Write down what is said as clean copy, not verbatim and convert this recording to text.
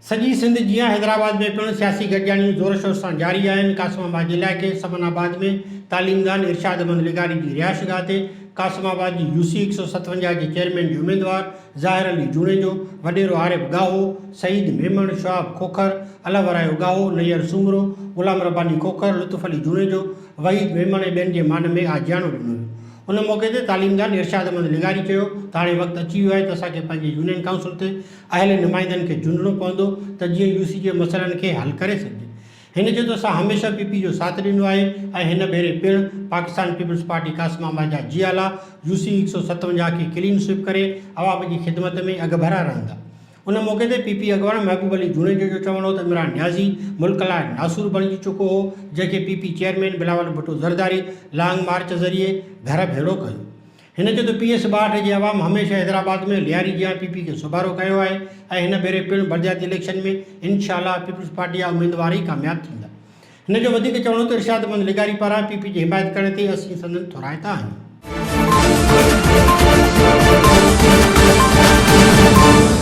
سڄي سنڌ جيان حيدرآباد ۾ پڻ سياسي گڏجاڻيون زور شور سان جاري آهن. قاسم آباد جي علائقي سمن آباد ۾ تعليمدان ارشاد احمد لغاري جي رهائشگاهه تي قاسم آباد جي يو سي 157 جي چيئرمين جي اميدوار ظاهر علي جوڻيجو، وڏيرو عارب ڳاهو، سعيد ميمڻ، شهاب کوکر، الهه ورايو ڳاهو، نيئر سومرو، غلام رباني کوکر، لطف علي جوڻيجو، وحيد ميمڻ ۽ ٻين جي مان ۾ آجياڻو ڏنو ويو. ان موقعي تي تعليمدان ارشاد احمد لغاري چيو ته هاڻي وقت اچي ويو آهي ته اسان کي پنهنجي يونين ڪائونسل تي اهل نمائندن کي چونڊڻو پوندو ته جيئن يو سي جي مسئلن کي حل ڪري سگهجي. هن چيو ته اسان هميشه پي پي جو ساٿ ڏنو آهي ۽ هن ڀيري پڻ پاڪستان پيپلز پارٽي قاسم آباد جا جيالا يو سي 157 کي ڪلين سوئپ ڪري عوام جي خدمت ۾ اڳڀرا رهندا. ان موقعي تي پي پي اڳواڻ محبوب علي جوڻيجو جو چوڻ هو ته عمران نيازي ملڪ لاء ناسور بڻجي چڪو هو جنهن کي P P chairman Bilawal Bhutto Zardari long march ذريعي گهر ڀيڙو ڪيو. هن چيو ته پي ايس 62 جي عوام هميشه حيدرآباد ۾ لياري جيان پي پي کي سوڀارو ڪيو آهي ۽ هن ڀيري پڻ بلدياتي اليڪشن ۾ انشاء الله پيپلز پارٽي جا اميدوار ئي ڪامياب ٿيندا. هن جو وڌيڪ چوڻ هو ته ارشاد احمد لغاري پاران پي پي جي حمايت ڪرڻ تي اسين سندن ٿورائتا آهيون.